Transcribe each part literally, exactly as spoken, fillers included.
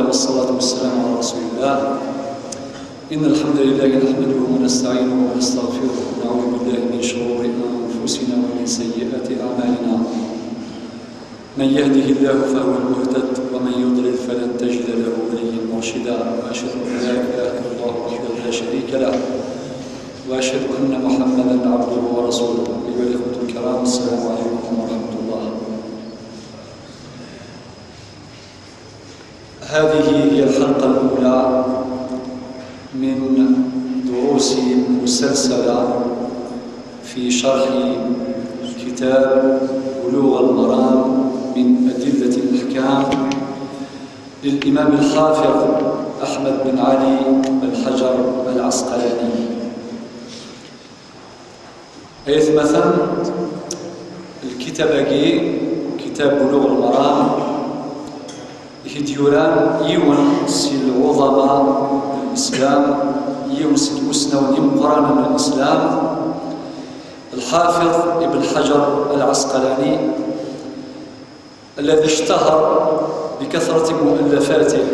والصلاة والسلام على رسول الله. إن الحمد لله نحمده ونستعينه ونستغفره، ونعوذ بالله من شرور أنفسنا ومن سيئات أعمالنا. من يهده الله فهو المهتد، ومن يضلل فلن تجد له وليا مرشدا. وأشهد أن لا إله إلا الله وحده لا شريك له، وأشهد أن محمدا عبده ورسوله. أيها الإخوة الكرام، السلام عليكم ورحمة الله. هذه هي الحلقة الأولى من دروس مسلسلة في شرح كتاب بلوغ المرام من أدلة الأحكام للإمام الحافظ أحمد بن علي بن حجر العسقلاني. Aytmaten, lkitab-agi, kitab Buluɣ Lmaram, i t-id-yuran yiwen si lɛuḍama n Lislam, yiwen si lmusnawen imeqqranen n Lislam, Lḥafiḍ Ibn Ḥajar Al-Ɛasqalani, الذي اشتهر بكثرة مؤلفاته.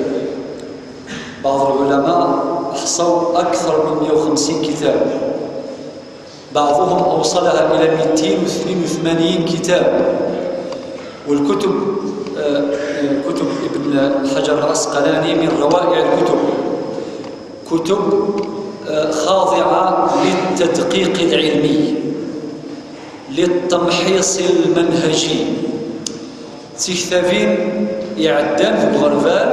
بعض العلماء أحصوا أكثر من مئة وخمسين كتاب، بعضهم أوصلها إلى مئتين واثنين وثمانين كتاب. والكتب، آه، كتب ابن حجر العسقلاني من روائع الكتب، كتب، آه، خاضعة للتدقيق العلمي، للتمحيص المنهجي. Tiktabin iɛeddan deg uɣerbal,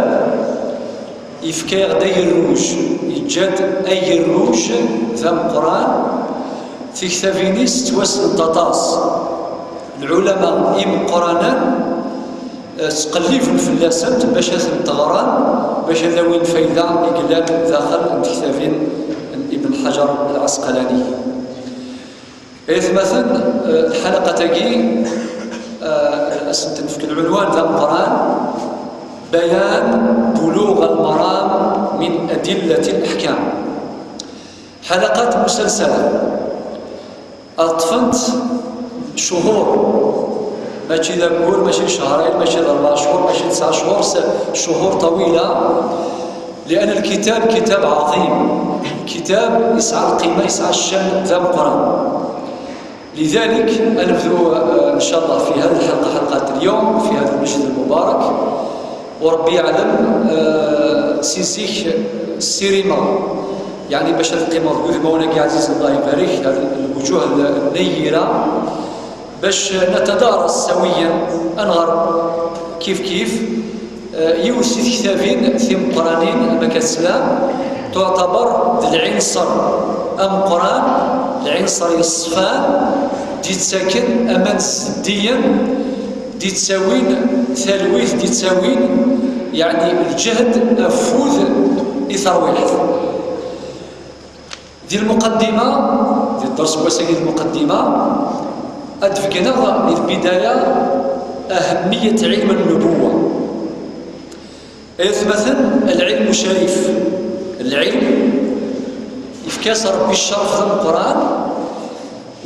yefka-yaɣ-d agerruj, yeǧǧa-d agerruj d ameqqran. Tiktabin-is ttwassnent aṭas. Lɛulama imeqqranen, eh, ttqelliben fell-asent bac ad tent-ɣren, bac ad awin fayda i yellan daxel n tektabin n Ibn Ḥajar Al-Ɛasqalani. Aytmaten, eh, lḥalaqat-agi, eh, ad sent-nefk lɛunwan d ameqqran, بيان بلوغ المرام من أدلة الأحكام. حلقات مسلسلة. Ṭṭfent cchuhur, mačči d aggur, mačči d cehrayen, mačči d rebɛa cchuhur, mačči d tesɛa cchuhur, s-, cchuhur طويلة. لأن الكتاب كتاب عظيم، كتاب يسعى القيمة، يسعى الشأن ذا مقرن. لذلك نبدو، آه، إن شاء الله في هذه الحلقة، حلقة اليوم، في هذا المسجد المبارك. وربي يعلم، آه، سي زيك السيريما، يعني باش هذه القيمة تقول مولانا عزيز، الله يبارك، هذه الوجوه النيرة، باش نتدارس سويا، أنغر كيف كيف. آه، يوسف كتابين ثم قرانين مكسلة تعتبر العنصر أم قران، العنصر الصفان دي تساكن أمان سديا دي تساوين ثلويث دي تساوين، يعني الجهد أفوذ إثرويحث. Di lmuqaddima, di dders n wass-agi d lmuqaddima, ad d-beggneɣ di lbidaya أهمية علم النبوة. Aytmaten, العلم شريف. العلم يفكاس ربي الشرف ذا القرآن،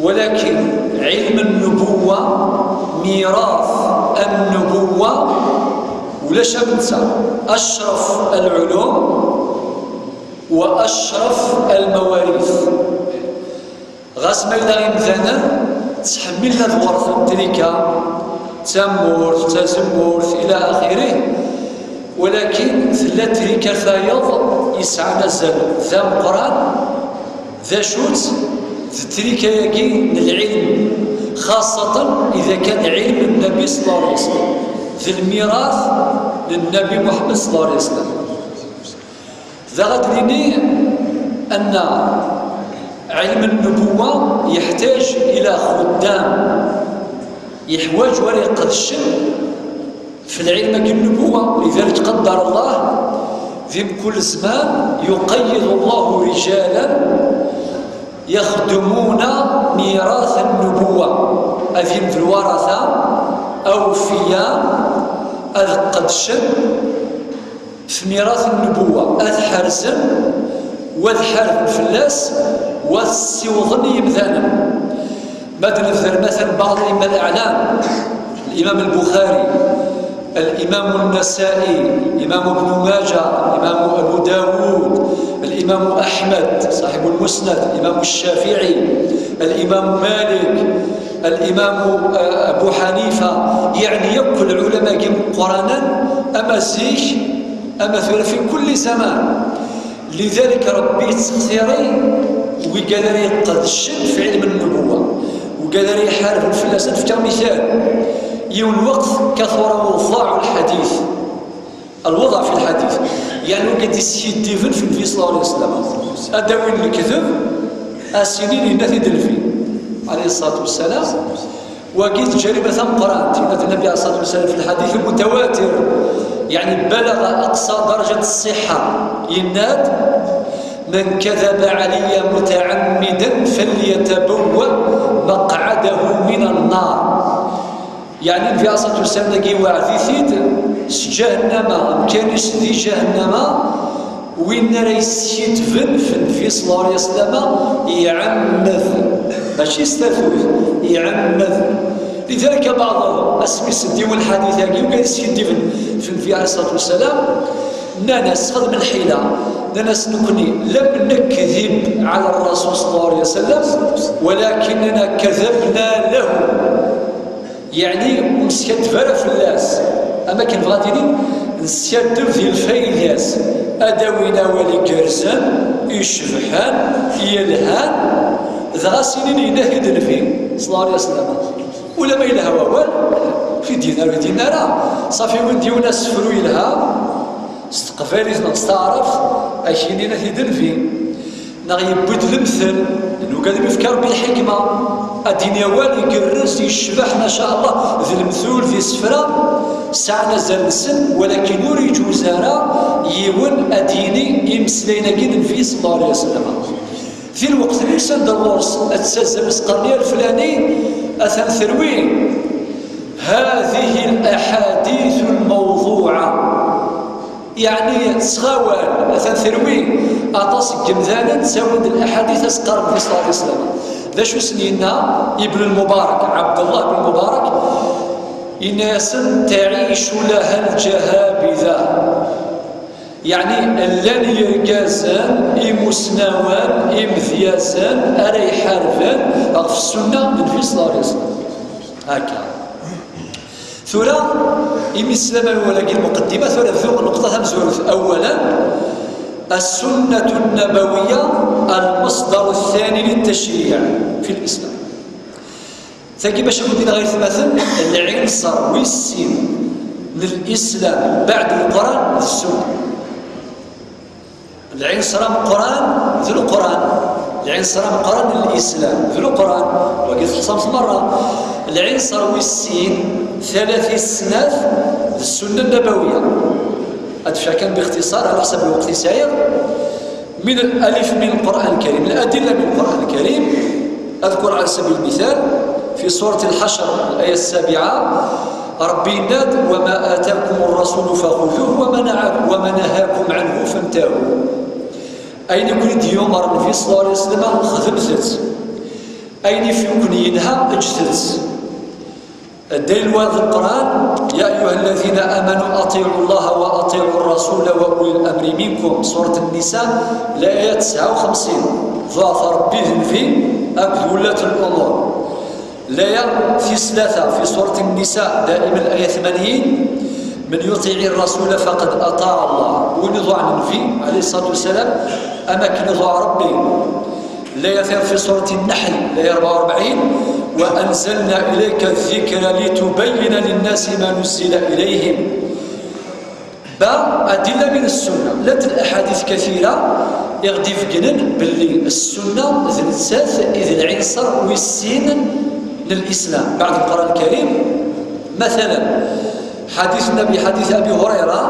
ولكن علم النبوة، ميراث النبوة، ولا شمسة أشرف العلوم وأشرف المواريث. Ɣas ma yella imdanen ttḥemmilen ad werten trika, d tamurt, d tazemmurt, ila axirih, walakin tella trika tayeḍ yesɛan azal d ameqqran, d acu-tt? D trika-agi n lɛilm, xaṣṣatan ida kan lɛilm n Nnabi ṣella Llahu ɛalayhi wa sallam, d lmirat n Nnabi Muḥemmed ṣella Llahu ɛalayhi wa sallam. Daɣ ad d-nini anna ɛilm n-nubuwa yeḥtaǧ ila xuddam, yeḥwaǧ wara iqedcen fi lɛilm-agi n-nubuwa. Lidalik qaddar Allah, di mkul zman yuqayyid Allahu rijalan yaxdumuna mirat n-nubuwa, ad yim d lwarata awfiya, ad qedcen f mirat n-nubuwa, ad ḥerzen, wa ad ḥarben fell-as, wa ad ssiwḍen i yimdanen. Ma d-nebder matan baɛḍ imma l-aɛlam, Limam Lbuxari, الإمام النسائي، الإمام ابن ماجه، الإمام أبو داود، الإمام أحمد صاحب المسند، الإمام الشافعي، الإمام مالك، الإمام، آه، أبو حنيفة، يعني يكل علماء قرانا أما زيك أما ثورة في كل زمان. لذلك ربي تختيري وقال لي قد الشد في علم النبوة وقال لي حارب في الناس في مثال. يوم الوقت كثر وضاع الحديث، الوضع في الحديث، يعني قد يسيديفن في النبي صلى الله عليه وسلم. أداوين الكذب أسنين الناس يدلفي عليه الصلاة والسلام. وقيت جريمة ثم قرأت النبي عليه الصلاة والسلام في الحديث المتواتر، يعني بلغ أقصى درجة الصحة، يناد: "من كذب علي متعمدا فليتبوأ مقعده من النار". يعني النبي عليه الصلاة والسلام داكي وعديثيد سجهنم، كان يسدي جهنم، وين راه يسيتفن في النبي صلى الله عليه وسلم يعمد، ماشي ستاثوث، يعمد. لذلك بعضهم اسمي سديو الحديث هاكي وكان يسيتفن في النبي عليه الصلاة والسلام، نانا استخدم الحيلة، نانا سنكني لم نكذب على الرسول صلى الله عليه وسلم، ولكننا كذبنا له. يعني مسكت فلا فلاس، أما كان بغاتيني نسيت في الفايدات، أداوينا ولي كرزان، يشبحان، يلهان، ذغاسيني ينهد النبي صلى الله عليه وسلم. ولا ما يلهى ووال، في دينار، في دينار، صافي وين ديونا سفرو يلهى، ستقبالي نستعرف، أشيني نهد النبي. Neɣ yewwi-d lemtel, d lugad mi yefka Rebbi lḥikma. Ad d-yini awal igerrez, yecbeḥ, ma ca Allah, d lemtul, d isefra, sɛan azal-nsen, walakin ur iǧuz ara yiwen ad d-yini imeslayen-agi n Nnbi sallallahu alayhi wa sallam. Di lweqt-nni, s anda ɣur-s ad tazam asqerni aleflani, atan terwi: هذه الأحاديث الموضوعة. يعني تسغاوال، مثلا تروي أطاس جمدانا تساوي الأحاديث أسقار النبي صلى الله عليه وسلم. ذا شو سنينا؟ ابن المبارك، عبد الله بن المبارك، إناس تعيش لها الجهابذة. يعني اللان يرقازن، إمسناوان، إمذيازن، أري حربن، أغف السنة من في صلى الله عليه وسلم. هكا. ثورة، إمي السلام ولا قيل مقدمة، ثورة ذوق نقطة همزة. أولا، السنة النبوية المصدر الثاني للتشريع في الإسلام. ثقي باش نقول لنا غير ثماثن، العنصر والسين للإسلام بعد القرآن السنة. العنصر مقران ذو القرآن، العنصر مقران الإسلام ذو القرآن. وقد خصمت مرة العنصر والسين ثلاث سنات السنة النبوية. هذا كان باختصار على حسب الوقت سعير. من الألف من القرآن الكريم، الأدلة من القرآن الكريم، أذكر على سبيل المثال في سورة الحشر الآية السابعة، ربي يناد: "وما آتاكم الرسول فخذوه وما نهاكم، وما نهاكم عنه فانتهوا". أين يكون يوم النبي صلى الله عليه وسلم خدمزت، أين يكون ينهى اجتز. الدليل واضح القرآن: "يا أيها الذين آمنوا أطيعوا الله وأطيعوا الرسول وأولي الأمر منكم". سورة النساء، الآية تسعة وخمسين. ضعف ربي ذنبي أبد ولات الأمور. الآية في ثلاثة في سورة النساء، دائما الآية ثمانين: "من يطيع الرسول فقد أطاع الله". ونضع النبي عليه الصلاة والسلام أماكن يضع ربي. لا يثير في سورة النحل، لا أربعة وأربعين: "وأنزلنا إليك الذكر لتبين للناس ما نزل إليهم". با أدلة من السنة، لا الأحاديث كثيرة يغدي فقنن باللي السنة ذنسات إذ العنصر والسين للإسلام بعد القرآن الكريم. مثلا، حديث النبي، حديث أبي هريرة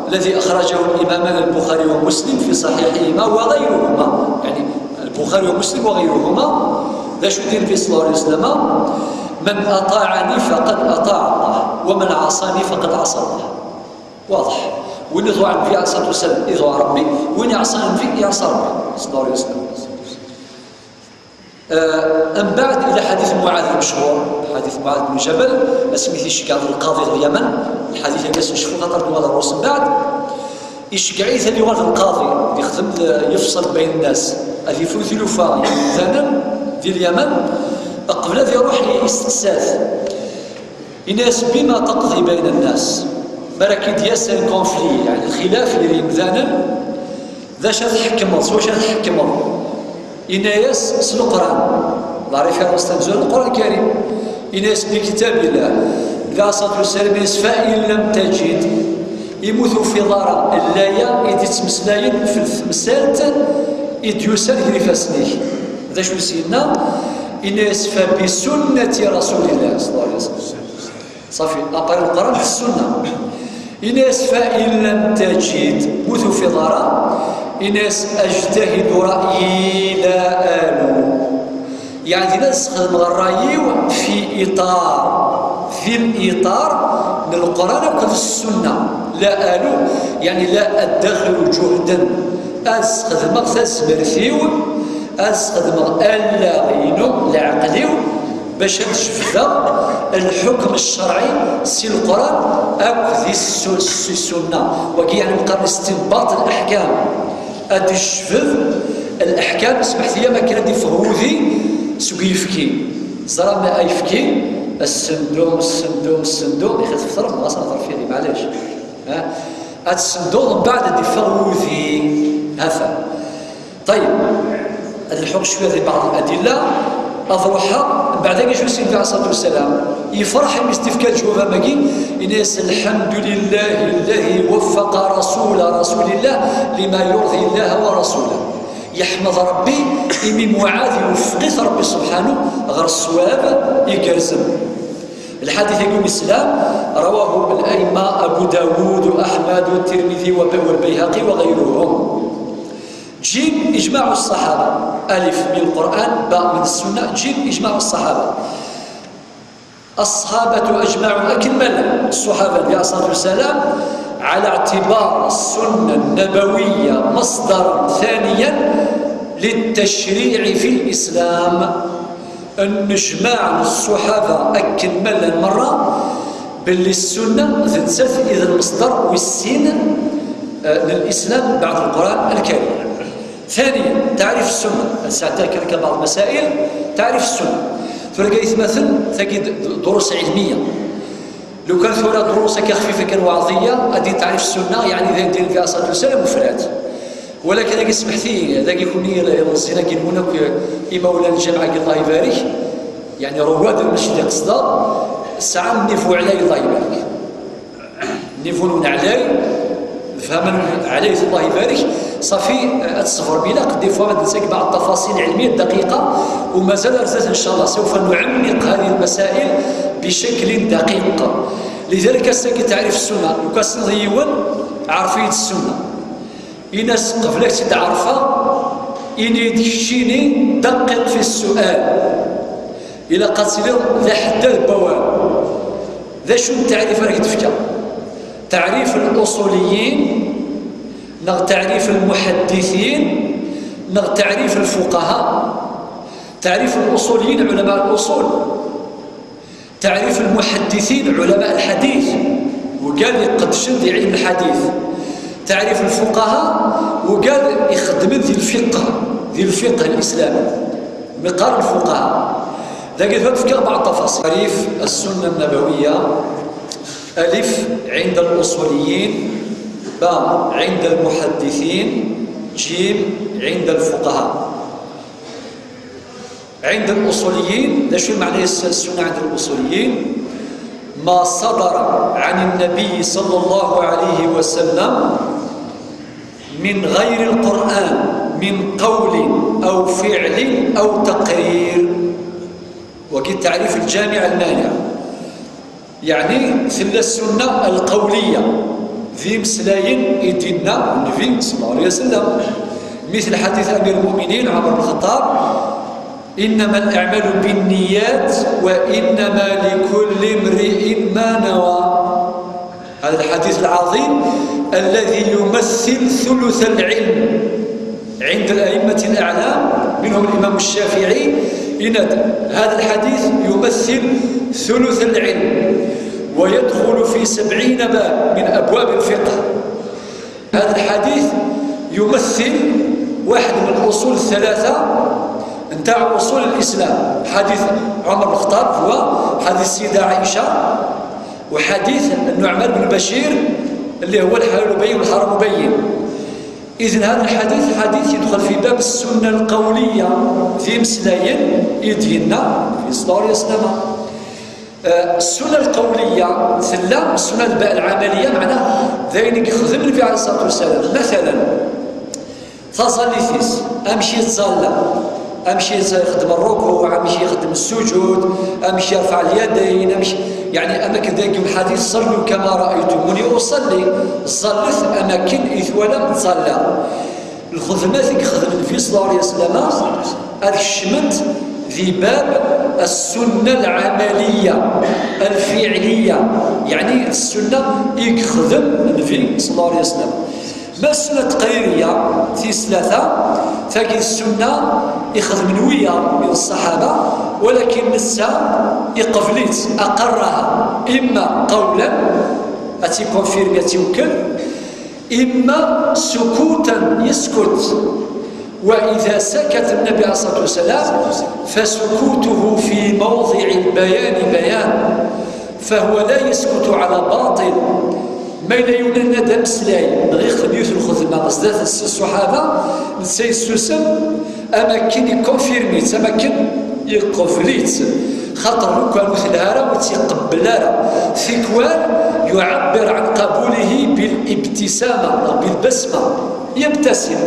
الذي أخرجه الإمامان البخاري ومسلم في صحيحهما وغيرهما، يعني البخاري ومسلم وغيرهما، ذا شو دين في صلى الله عليه وسلم: "من أطاعني فقد أطاع الله، ومن عصاني فقد عصى الله". واضح. وين يطوع النبي عليه الصلاة والسلام يطوع ربي، وين يعصى النبي يعصى ربي صلى الله عليه وسلم. Mbeɛd, ila ḥadit Muɛad lmechur, ḥadit Muɛad bnu Jabal, asmi t-iceggeɛ lqaḍi n Lyaman, lḥadit-agi ad s-necfu xaṭer d-nuɣal ɣur-s mbeɛd, iceggeɛ-it ad yuɣal d lqaḍi, ad yexdem, yefṣel bayen nnas, ad yefru tilufa n yimdanen di Lyaman, qbel ad iruḥ yesteqsa-t. Ini-as: "Bima taqḍi bayna nnas?" Mi ara k-id-yas un conflit, yeɛni lxilaf gar yimdanen, d acu ara tḥekmeḍ, s wacu ara tḥekmeḍ? Ini-as: "S Leqran." La référence tamezwarut, Leqran Karim. Ini-as: "Bi kitabillah." Dɣa ṣṣatu wassalam, ini-as: "Fa in lam tajid." Imi ur tufiḍ ara llaya i d-ittmeslayen f temsalt i d-yusan gar ifassen-ik. D acu i s-yenna? Ini-as: "Fa bi sunnati Rasulillah, sallallahu alayhi wa sallam." Ṣafi, apar Leqran d Ssunna. Ini-as: "Fa in lam tajid", mu tufiḍ ara, ini-as: "Ajtahidu ra'yi la alu." Yeɛni ad sxedmeɣ ṛṛay-iw fi iṭar, di liṭar n Leqran akked Ssunna. La alu, yeɛni la addaxilu juhdan. Ad sxedmeɣ tazmert-iw, ad sxedmeɣ allaɣ-inu, leɛqel-iw, bac ad jebdeɣ lḥukm ccerɛi si Leqran akked di ssu-, si Ssunna. Wagi yeɛni meqqar istinbat leḥkam. Ad d-ijbed leḥkam, smeḥt-iyi, am akken ad d-iffeɣ wudi seg uyefki. Ẓram ayefki, ssendu, ssendu, ssendu, ixi tfeṭrem, ɣas ad terfiḍ, maɛlic. Ha? Ad tessenduḍ, mbeɛd ad d-iffeɣ wudi. Hafa. Ṭayyeb, ad lḥuɣ cwiya di baɛḍ ladilla, ad ruḥeɣ, mbeɛd-agi acu i s-yenna Sidi ɛlihi ṣṣalatu wassalam? Yefreḥ imi s-d-ifka leǧwab am wagi, ini-as: "Alḥamdu lillahi lladi waffaqa rasula rasulillah lima yurdi llaha wa rasulah." Yeḥmed Ṛebbi imi Muɛad iweffeq-it Ṛebbi subḥanu ɣer ṣṣwab igerrzen. Lḥadit-agi n Islam, rawahu al-a'imma Abu Dawud wa Ahmad wa Tirmidhi wa Bay-, wal Bayhaqi wa ghayruhum. Jim, ijmaɛu ṣṣaḥaba. Alif, min Lqur'an, ba, min Ssunna, jim, ijmaɛu ṣṣaḥaba. Ṣṣaḥabatu ajmaɛu, akken ma llan ṣṣaḥaba, alayhimu ṣṣalatu wassalam, ala i'tibar ssunna nabawiyya masdaran thaniyan littacri' fi l-Islam. Nnejmaɛ n ṣṣuḥaba akken ma llan merra, belli ssunna d nettat i d lmeṣdar wis sin, eh, n lislam beɛd Lqur'an Lkarim. Thaniyan, taɛrif ssunna. Ad sɛeddiɣ kan akka baɛḍ lmasail, taɛrif ssunna. Tura, aytmaten, tagi d, d, durus ɛilmiya. Lukan tura durus akka xfifa kan, waɛḍiyya, ad d-taɛrif ssunna, yeɛni d ayen d-yenna Sidi ɛlihi ṣṣalatu wassalam, ufrat. Walakin dagi, smeḥt-iyi, dagi kunwi, imeẓẓiyen-agi-nwen akk, imawlan n lǧameɛ-agi, Allah ibarek, yeɛni rawad, mačči d iqesda, tesɛam niveau ɛlay, Allah ibarek. Niveau-nwen ɛlay, lefhama-nwen ɛlayet, Allah ibarek. Ṣafi, ad tṣebrem, ilaq des fois ad nzak baɛḍ tafaṣil ɛilmiya daqiqa, u mazal ar zdat, ncallah, سوف نعمق هذه المسائل بشكل دقيق. Lidalik, ass-agi, taɛrif ssunna, lukan tessneḍ yiwen, ɛref-iyi-d ssunna. Ini-as, qbel ad k-tt-id-ɛerfeɣ, ini-d keččini, دقق في السؤال. Ilaq ad tiliḍ d aḥeddad n wawal. D acu n taɛrif ara k-d-fkeɣ? Taɛrif n luṣuliyin, neɣ taɛrif n lmuḥaddisin, neɣ taɛrif n lfuqaha? Taɛrif n luṣuliyin, ɛulama n luṣul. Taɛrif n lmuḥaddisin, ɛulama n lḥadit, wigad iqeddcen di ɛilm lḥadit. Taɛrif n lfuqaha, wigad ixeddmen di lfiqh, di lfiqh lislami, mi qqaren lfuqaha. Dagi tura ad fkeɣ baɛḍ tafaṣil. Taɛrif ssunna nabawiyya, alif, ɛinda luṣuliyin, ba, ɛinda lmuḥaddisin, jim, ɛinda lfuqaha. عند الأصوليين، d acu i meɛna-s ssunna عند الأصوليين؟ ما صدر عن النبي صلى الله عليه وسلم من غير القرآن من قول أو فعل أو تقرير. Wagi taɛrif lǧamiɛ lmaniɛ. Yeɛni, tella ssunna lqawliya, d imeslayen i d-yenna Nnbi, ṣalla Llahu ɛalayhi wa sallam, mitl ḥadit Amir lmuminin Ɛumar bn Lxeṭṭab: "إنما الأعمال بالنيات وإنما لكل امرئ ما نوى." هذا الحديث العظيم الذي يمثل ثلث العلم. عند الأئمة الأعلام منهم الإمام الشافعي، إن هذا الحديث يمثل ثلث العلم، ويدخل في سبعين باب من أبواب الفقه. هذا الحديث يمثل واحد من الأصول الثلاثة نتاع أصول الإسلام، حديث عمر بن الخطاب هو حديث السيدة عائشة، وحديث النعمان بن بشير اللي هو الحلال بين والحرام بين. إذن هذا الحديث حديث يدخل في باب السنة القولية في مسلاين إدينا في صلى الله عليه وسلم. آه، السنة القولية تلا السنة العملية، معناه ذين يخدم النبي عليه الصلاة والسلام. مثلا، تصلي ثيس، أمشي تصلى، أمشي يخدم الركوع، أمشي يخدم السجود، أمشي يرفع اليدين، أمشي، يعني، أما كذا يقول الحديث: "صلوا كما رأيتموني أصلي". صلت أماكن إثوالم تصلى. الخدمات اللي خدم النبي صلى الله عليه وسلم، هذه الشمنت ذي باب السنة العملية الفعلية، يعني السنة يخدم النبي صلى الله عليه وسلم. ما السنة التقريرية في ثلاثة؟ تجد السنة يخدم نوية من الصحابة، ولكن نسا يقبلت أقرها إما قولا، أتي كونفيرمي، أتي وكل، إما سكوتا يسكت. وإذا سكت النبي عليه الصلاة والسلام فسكوته في موضع البيان بيان، فهو لا يسكت على باطل. ما إلا يولي لنا دا مسلاي، نغي خدميوت الخدمة، زدات الصحابة، نسي السوسم، أما كين يكونفيرميت، أما كين يقبليت. خاطر لو كان مثل هذا وتيقبل هذا، ثيكوال يعبر عن قبوله بالابتسامة أو بالبسمة، يبتسم.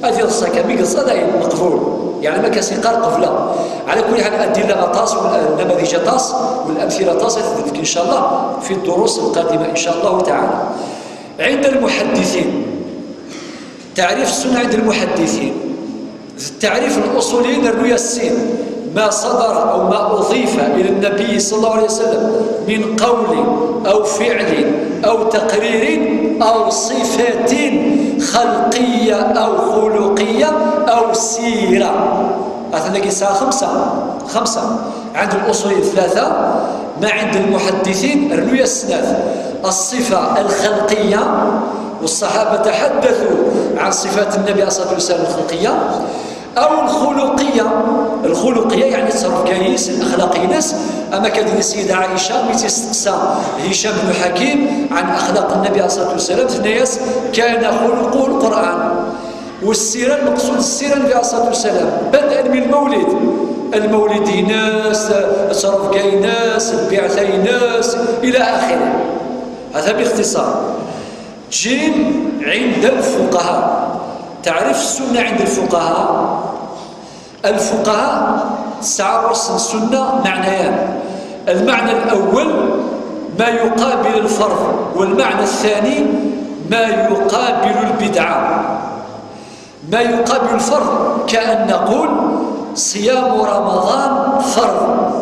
هذه الصكة ميقصة لا مقبول، يعني ما كسي قال قبلة. على كل حال، الأدلة غطاس والنماذج طاس والأمثلة طاس، تدرك إن شاء الله في الدروس القادمة إن شاء الله تعالى. عند المحدثين، تعريف السنة عند المحدثين، التعريف الأصولي نروي السين: ما صدر أو ما أضيف إلى النبي صلى الله عليه وسلم من قول أو فعل أو تقرير أو صفة خلقية أو خلقية أو سيرة. أثناء كيسا خمسة، خمسة عند الأصوليين ثلاثة، ما عند المحدثين رنويا السناث: الصفة الخلقية، والصحابة تحدثوا عن صفات النبي عليه الصلاة والسلام الخلقية، أو الخلقية. الخلقية يعني تصرف كايس، الأخلاق ينس. أما كان السيدة عائشة متى استقسى هشام بن حكيم عن أخلاق النبي عليه الصلاة والسلام، ثنياس كان خلقه القرآن. والسيرة المقصود السيرة النبي عليه الصلاة والسلام، بدءا من المولد، المولد ينس، تصرف كاينس، البعثة ينس، إلى آخره. هذا باختصار. جيم عند الفقهاء. تعريف السنة عند الفقهاء: الفقهاء سعرس السنة معنيان. المعنى الأول ما يقابل الفرض، والمعنى الثاني ما يقابل البدعة. ما يقابل الفرض كأن نقول صيام رمضان فرض،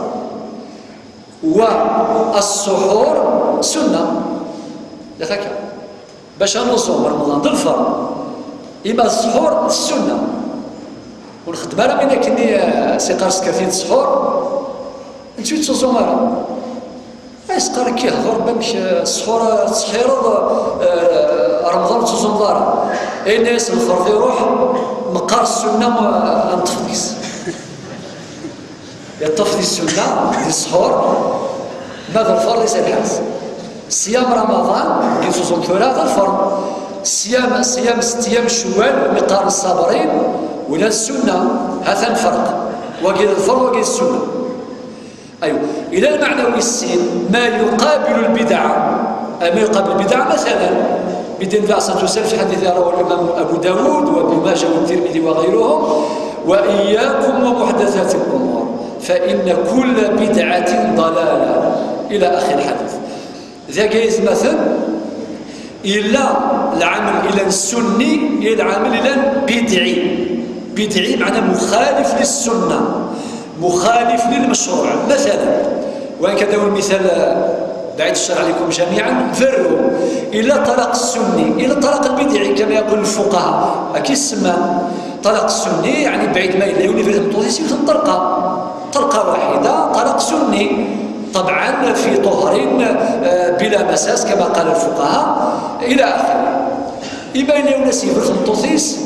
والسحور سنة. ياك هكا؟ باش نصوم رمضان د الفرض، إما السحور السنة. ونخدم على من كني، آه، سي قارس كثير السحور، نتي تصوم راه. إيه، سقار كي يهضر بامك، آه، السحور، آه، تسحيرض، آه، رمضان تصوم دار. إيه، الناس الفرض يروح، مقار السنة ما، آه، نطفيس. يطفي السنة، السحور، ماذا الفرض يسالحاس. صيام رمضان، كي تصوم ثلاثة الفرض. صيام، صيام ست أيام شوال، مقار الصابرين، ولا السنة، هذا الفرق. وقيل الفرض وقيل السنة. أيوة. إلى المعنى السين ما يقابل البدعة. أي ما يقابل البدعة، مثلا، بدين الله صلى الله عليه وسلم في حديث رواه الإمام أبو داود وابن ماجه والترمذي وغيرهم: "وإياكم ومحدثات الأمور، فإن كل بدعة ضلالة"، إلى آخر الحديث. ذا جايز مثلا، إلا العمل إلى السني، إلى العمل إلى بدعي. بدعي معنى مخالف للسنة، مخالف للمشروع. مثلا، وإن كان المثال بعيد الشر عليكم جميعا، بروا. إلا طلاق السني، إلا طلاق البدعي كما يقول الفقهاء، أكي السمان طلاق السني، يعني بعيد ما يلي يولي في المطوسي في الطلقة، طلقة واحدة، طلاق سني، طبعا في طهر، آه، بلا مساس كما قال الفقهاء، إلى آخره. إما إلا يولي سيفر في المطوسيس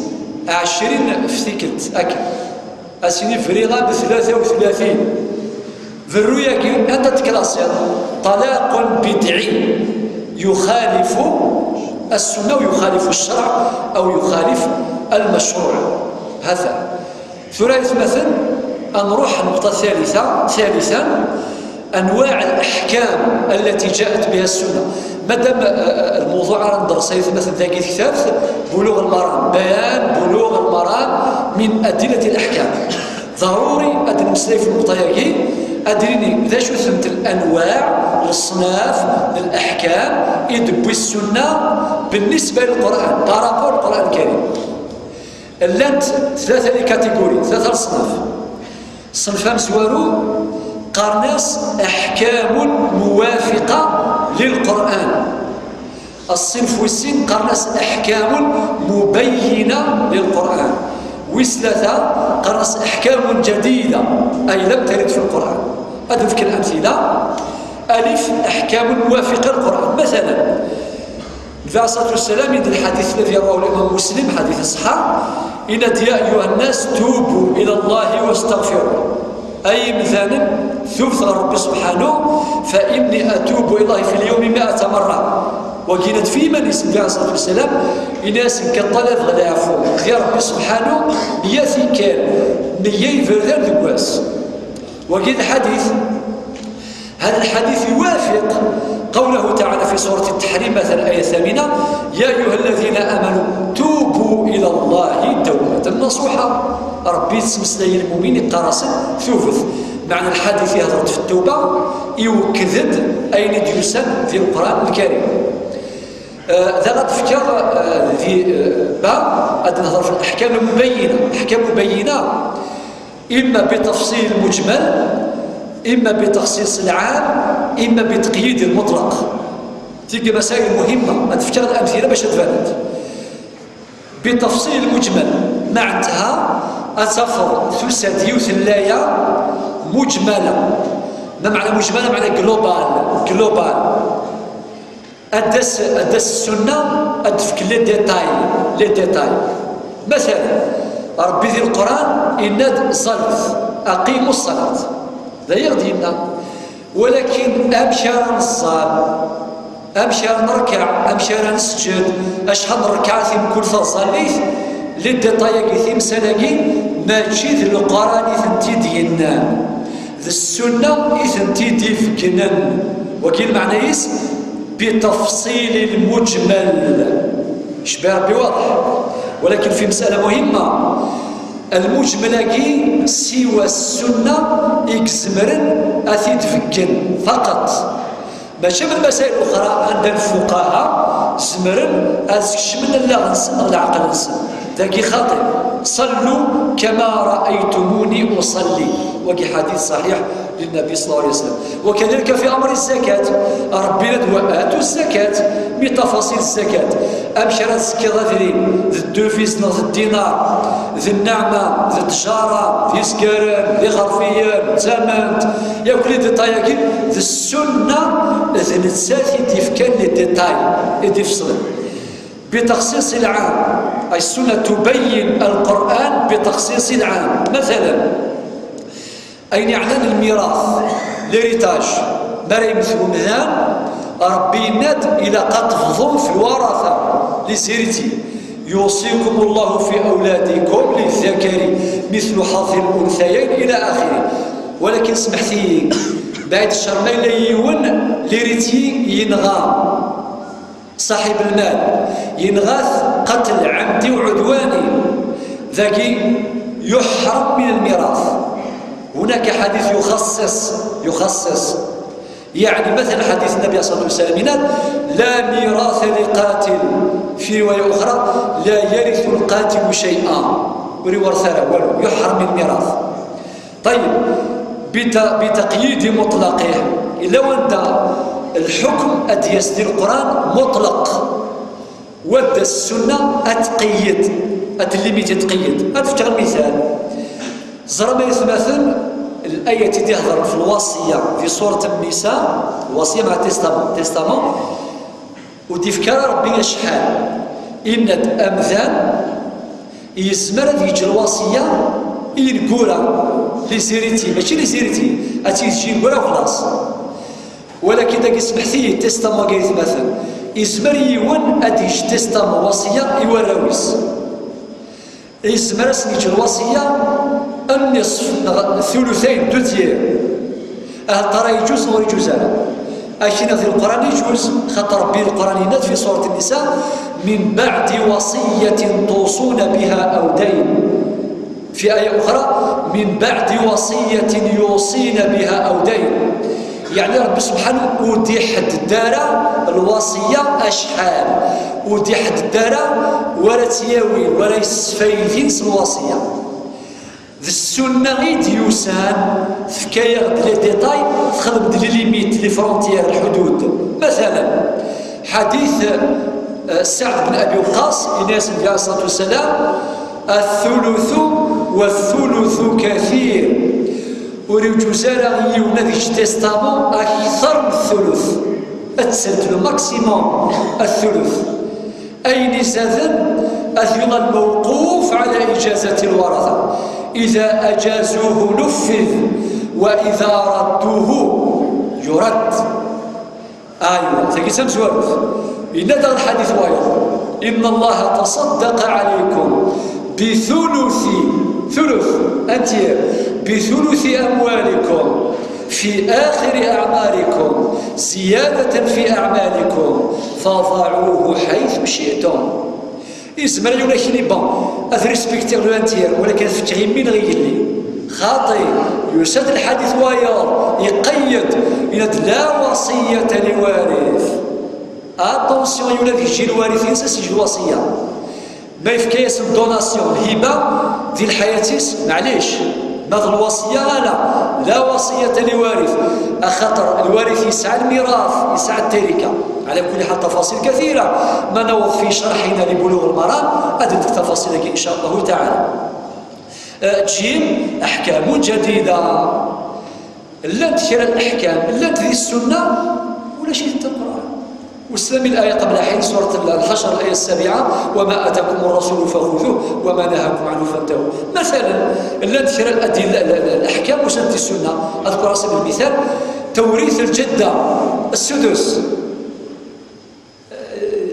عشرين في تيكت، أكل. أسيني فريغا بثلاثة وثلاثين. في الرؤيا كي أنت تكراسير، طلاق بدعي يخالف السنة ويخالف الشرع أو يخالف المشروع. هذا ثلاث مثل. نروح نقطة ثالثة. ثالثا، أنواع الأحكام التي جاءت بها السنة. مادام، آه، آه، الموضوع راه ندرس مثل ذاك الكتاب، بلوغ المرام، بيان بلوغ المرام من أدلة الأحكام. ضروري أد نمسلاي في النقطة هاكي، أدريني ذا شو ثمت الأنواع، الأصناف، الأحكام، يدبي السنة بالنسبة للقرآن، بارابور القرآن الكريم. لانت ثلاثة لي كاتيجوري، ثلاثة أصناف. الصنف أمزوارو قرناس أحكام موافقة للقرآن. الصنف والسين قرناس أحكام مبينة للقرآن. وثلاثة قرناس أحكام جديدة، أي لم ترد في القرآن. أذكر الأمثلة. ألف، أحكام موافقة للقرآن. مثلا، النبي عليه الصلاة والسلام، عند الحديث الذي رواه الإمام مسلم، حديث الصحة، إن يا أيها الناس توبوا إلى الله واستغفروه. أي مثلا، ثبت ربي سبحانه، فإني أتوب إلى الله في اليوم مائة مرة. وكانت في من اسم النبي عليه الصلاة والسلام، إناس كطلب العفو يا ربي سبحانه، يا ثيكال، مية يفردان دقواس. وكان الحديث هذا الحديث يوافق قوله تعالى في سورة التحريم، مثلا، آية ثامنة: يا أيها الذين آمنوا توبوا إلى الله توبة نصوحا. ربي يسمسلي المؤمنين قرص ثوبت. معنى الحديث يهضر في التوبة، يوكدد أين ديوسان في القرآن الكريم. آه، ذا غتفكر، آه، في، آه، با، غادي نهضر في الأحكام المبينة. أحكام مبينة إما بتفصيل المجمل، إما بتخصيص العام، إما بتقييد المطلق. تلك مسائل مهمة، غتفكر الأمثلة باش تبانت. بتفصيل المجمل، معناتها أتفض ثسد يوثلايا مجملة. ما معنى مجملة؟ معنى global، global. أدس، أدس السنة، أدفك les détails، les détails. مثلا، ربي ذي القرآن إناد صلت، أقيموا الصلاة. لا يغدينا. ولكن أمشى نصال، أمشى نركع، أمشى نسجد، أشحال ركعة في كل فصليت، les détails كي في مسألة كي، ماشي ذي القرآن يثنتي دينان. ذي السنة يثنتي ديفكنن. وكي المعنى يس، بتفصيل المجمل. شبه ربي واضح. ولكن في مسألة مهمة، المجمل كي سوى السنة يكزمرن أثيد فكن فقط. ماشي من مسائل أخرى عند الفقهاء زمرن أزكشمن لا غنسن العقل نسن. ذاكي خاطئ. صلوا كما رأيتموني أصلي. وكي حديث صحيح للنبي صلى الله عليه وسلم. وكذلك في أمر الزكاة، ربي ند وآتوا الزكاة، من تفاصيل الزكاة. أمشي راه تزكي غادري، ذي الدوفيس نغ ذي الدينار، ذي النعمة، ذي التجارة، ذي سكران، ذي خرفيان، تامنت، يا كل ديتاياكي، ذي السنة، ذي نتساتي ديفكان les détails، ديفصل. بتخصيص العام، أي السنة تبين القرآن بتخصيص العام. مثلا، أين يعلن الميراث، l'héritage، ما راه يمثل مذان، ربي يناد إلى قد تفضوا في الورثة، les héritiers. يوصيكم الله في أولادكم للذكر مثل حظ الأنثيين إلى آخره. ولكن سمحتي، بعد الشر ما إلا يون l'héritier ينغى. صاحب المال ينغاث قتل عمدي وعدواني، ذاكي يحرم من الميراث. هناك حديث يخصص، يخصص، يعني مثل حديث النبي صلى الله عليه وسلم: لا ميراث لقاتل، في رواية أخرى: لا يرث القاتل شيئا، وري ورثة والو، يحرم من الميراث. طيب، بت-، بتقييد مطلقه، إلا وانت Lḥukm ad d-yas di Leqran muṭleq, wadda s Ssunna ad tqeyyed, ad d-limiti, ad tqeyyed. Ad fkeɣ lmital. Ẓra ma yetmaten, l-ayat i d-ihedren f lwasiya di surat Nnisa, lwasiya mɛa testament, testament, ur d-ifka ara Rebbi acḥal. Inna-d amdan yezmer ad yeǧǧ lwasiya i yineggura, les héritiers, mačči les héritiers, ad tt-yeǧǧ yineggura u xlaṣ. Walakin dagi, smeḥt-iyi, testament-agi ay atmaten, yezmer yiwen ad yeǧǧ testament, wasiya, i warraw-is. Yezmer ad sen-yeǧǧ lwasiya nniṣf neɣ thuluthayn, deux tiers. Ahat ara yeǧǧuz neɣ ur yeǧǧuz ara. Akken di Leqran yeǧǧuz, xaṭer Rebbi Leqran yenna-d fi surat Nnisa: من بعد وصية توصون بها أو دين. في آية أخرى: من بعد وصية يوصين بها أو دين. Yeɛni Rebbi Subḥanahu ur d-iḥedded ara lwasiya acḥal, ur d-iḥedded ara wa ara tt-yawin, wa ara yessfaydin s lwasiya. D Ssunna i d-yusan, tefka-yaɣ-d les détails, texdem-d les limites, les frontières, lḥudud. Masalan, ḥadit, eh, Saɛd ben Abi Waqqas, yenna-yas Nnbi ɛalayhi ṣṣalatu wassalam: الثلث والثلث كثير. Ur yeǧǧuz ara i yiwen ad yeǧǧ testament akter n thuluth. Ad tsent le maximum الثلث. Ayen izaden ad yuɣal mewquf ɛla ijazat lwaratha. إذا أجازوه نفذ وإذا ردوه يرد. Aywa, tagi d tamezwarut. Yenna-d lḥadit wayeḍ: إن الله تصدق عليكم بثلث، ثلث، un tiers, بثلث أموالكم في آخر أعماركم زيادة في أعمالكم فضعوه حيث شئتم. Yezmer yiwen ad k-yini: bon, ad respektiɣ le un tiers, walakin ad fkeɣ i mmi neɣ i yelli. Xaṭi, yusa-d lḥadit wayeḍ, iqeyyed, yenna-d: لا وصية لوارث. Attention, yiwen ad yeǧǧ i lwarith-ines ad s-yeǧǧ lwasiya. Ma yefka-yasen donation, lhiba, di lḥayat-is, maɛlic. Ma d lwasiya, ala. لا وصية لوارث. Axaṭer lwarith yesɛa lmirat, yesɛa ttarika. على كل حال، تفاصيل كثيرة. Ma naweḍ في شرحنا لبلوغ المرام, ad d-nefk tafaṣil-agi, إن شاء الله تعالى. Eh, ǧim, أحكام جديدة. Llant kra n leḥkam, llant di Ssunna, ulac-itent di Leqran. Uslam الآية قبل حين, surat Lḥacr, الآية السابعة: وما آتاكم الرسول فخذوه وما نهاكم عنه فانتهوا. Masalan, llant kra n ladilla, l-, l-, leḥkam usant di Ssunna. Ad ذكر على سبيل المثال: tewrit lǧedda ssudus.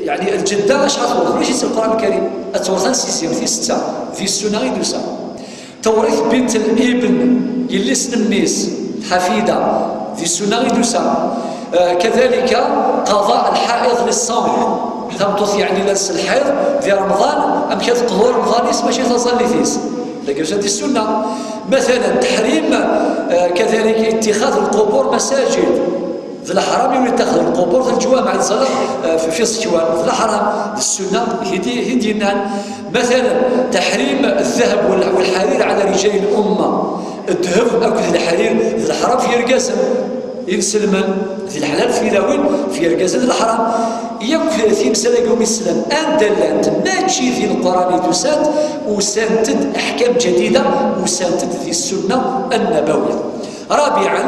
Yeɛni lǧedda acḥal tewret? Ulac-itt di Leqran Lkarim. Ad tewret un sixième, tis setta, di Ssunna i d-tusa. Tewrit bint libn, yelli-s n mmi-s, lḥafida, di Ssunna i d-tusa. Eh, kadalika, qada lḥaiḍ lissawm. Tameṭṭut yeɛni llan s lḥiḍ di Remḍan, amek ad teqḍu Remḍan-is, mačči taẓallit-is. Dagi yusa-d di Ssunna. Matalan, teḥrim, eh, kadalik, ittixad lqubur masajid. D leḥram i itaxed lqubur d lǧwameɛ yettẓalla, eh, fi, fi ṣekwan. D leḥram, d ssunna, i d-, i d-yennan. Matalan, teḥrim ddheb wal-, walḥarir ɛla rijal lumma. Ddheb akked leḥrir d leḥram f yirgazen inselmen, di leḥlal f tilawin, f yirgazen d leḥram. Yakk timsal-agi umi teslam, anda llant, mačči di Leqran i d-usant, usant-d aḥkam ǧadida, usant-d di ssunna annabawiya. رابعا،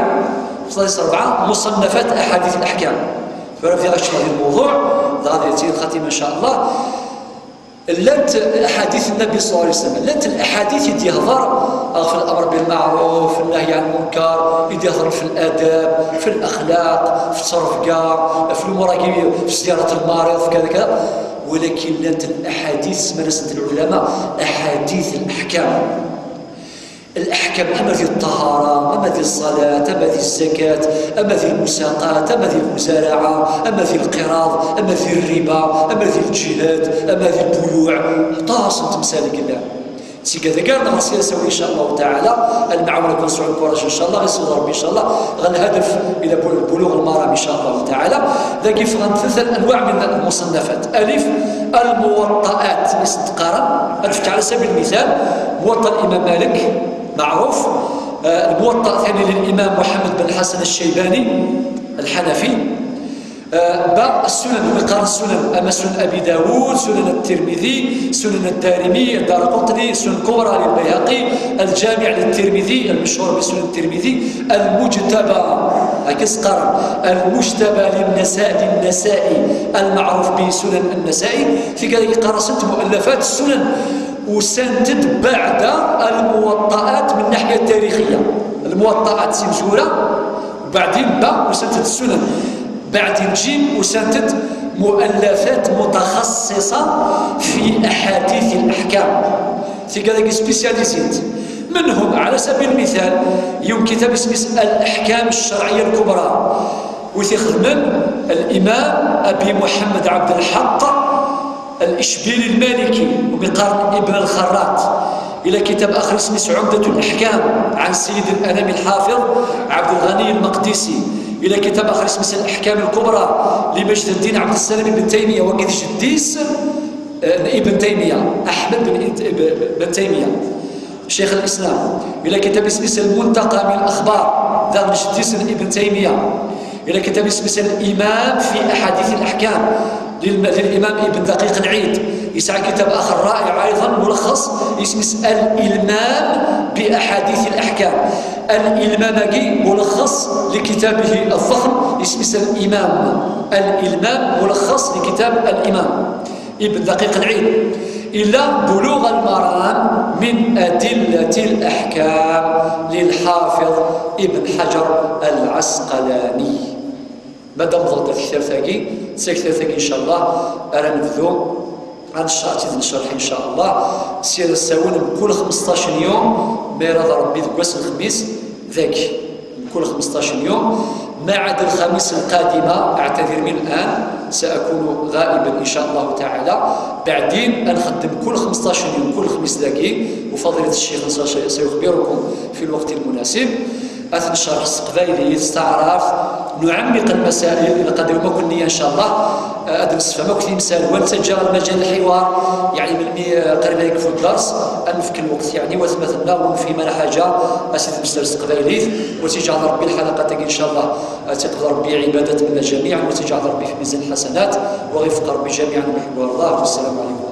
ثلاثة أربعة مصنفات أحاديث الأحكام. Tura bdiɣ ad kecmeɣ di lmewḍuɛ, dɣa ad yati lxatima إن شاء الله. Llant أحاديث النبي صلى الله عليه وسلم, llant الأحاديث i d-yehḍer ɣef الأمر بالمعروف، النهي عن المنكر, i d-yehḍer في الآداب, في الأخلاق, في التربية, في الأمور, في زيارة المريض, في كذا كذا. ولكن llant الأحاديث, سمانا العلماء أحاديث الأحكام. الأحكام, ama di ṭṭahara, ama di ṣṣalat, ama di zzakat, ama di lmusaqat, ama di lmuzaraɛa, ama di lqiraḍ, ama di rriba, ama di lǧihad, ama di lbuyuɛ. Aṭas n temsal i yellan. Tigad agar neɣres i asawen, إن شاء الله تعالى, المعاون يكون سعود كوراج إن شاء الله, يسر ربي إن شاء الله, غا الهدف إلى بلوغ المرام إن شاء الله تعالى. Dagi ffɣen tlata أنواع من المصنفات. ألف, الموطئات, i s-d-qqaren, ad nefk على سبيل المثال, موطأ الإمام مالك, معروف. آه، الموطأ الثاني للإمام محمد بن الحسن الشيباني الحنفي. Ba, السنن, umi qqaren السنن, ama السنن أبي داود, السنن الترمذي, السنن الدارمي, الدارقطني, السنن الكبرى للبيهقي, الجامع للترمذي, المشهور بسنن الترمذي, المجتبى, هكا qqaren, المجتبى للنساء, للنسائي, المعروف بسنن النسائي. Tigad-agi qqaren-asent مؤلفات السنن, usant-d بعد الموطئات من الناحية التاريخية. الموطئات s imezwura, وبعدين ba, usant-d السنن. بعدين jim, usant-d مؤلفات متخصصة في أحاديث الأحكام. Tigad-agi spécialisées-int. منهم, على سبيل المثال, yiwen n kitab isem-is الأحكام الشرعية الكبرى, wi t-ixedmen الإمام أبي محمد عبد الحق الإشبيلي المالكي, umi qqaren ابن الخراط. Yella kitab axer isem-is عمدة الأحكام عن سيد الأنام الحافظ عبد الغني المقدسي. Yella kitab axer isem-is الأحكام الكبرى لمجد الدين عبد السلام بن تيمية, wagi d jeddi-s, eh, n Ibn Taymiya, Ahmed bin, bin Taymiya, شيخ الإسلام. Yella kitab isem-is المنتقى من الأخبار, daɣen jeddi-s n Ibn Taymiya. Yella kitab isem-is الإمام في أحاديث الأحكام للم-, للإمام ابن دقيق العيد. Yesɛa kitab axer رائع أيضا, ملخص, isem-is الإلمام بأحاديث الأحكام. الإلمام-agi ملخص لكتابه الضخم, isem-is الإمام. الإلمام ملخص لكتاب الإمام ابن دقيق العيد. Yella بلوغ المرام من أدلة الأحكام للحافظ ابن حجر العسقلاني. Ma d-amḍeɣ-d ɣer tektabt-agi, d taktabt-agi, إن شاء الله, ara nebdu ad necreḥ, ad tt-id-necreḥ, إن شاء الله, si ad as-awen mkul xmesṭac n yum, ma irad Ṛebbi, deg wass n lexmis, dagi, mkul xmesṭac n yum, ما عدا الخميس القادمة, أعتذر من الآن, سأكون غائبا إن شاء الله تعالى. بعدين ad nxeddem kul xmesṭac n yum, kul lexmis dagi, وفضيلة الشيخ سيخبركم في الوقت المناسب. Ad t-necreḥ s teqbaylit, s taɛrabt, نعمق المسائل, ilaq ad d-tawim akk nniya, إن شاء الله, ad d-nessefhem akk timsal, ur nettaǧǧa ara lmajal n lḥiwar, yeɛni melmi, eh, qrib ad yekfu dders, ad nefk lweqt, yeɛni, i watmaten-nneɣ ur nefhim ara ḥaǧa, ad s-id-nemmeslay s teqbaylit, وتجعل ربي الحلقة-agi, إن شاء الله, ad tt-iqbel Ṛebbi عبادة منا جميعا, وتجعل ربي في ميزان الحسنات, وغفق ربي جميعا ويحب الله. والسلام عليكم.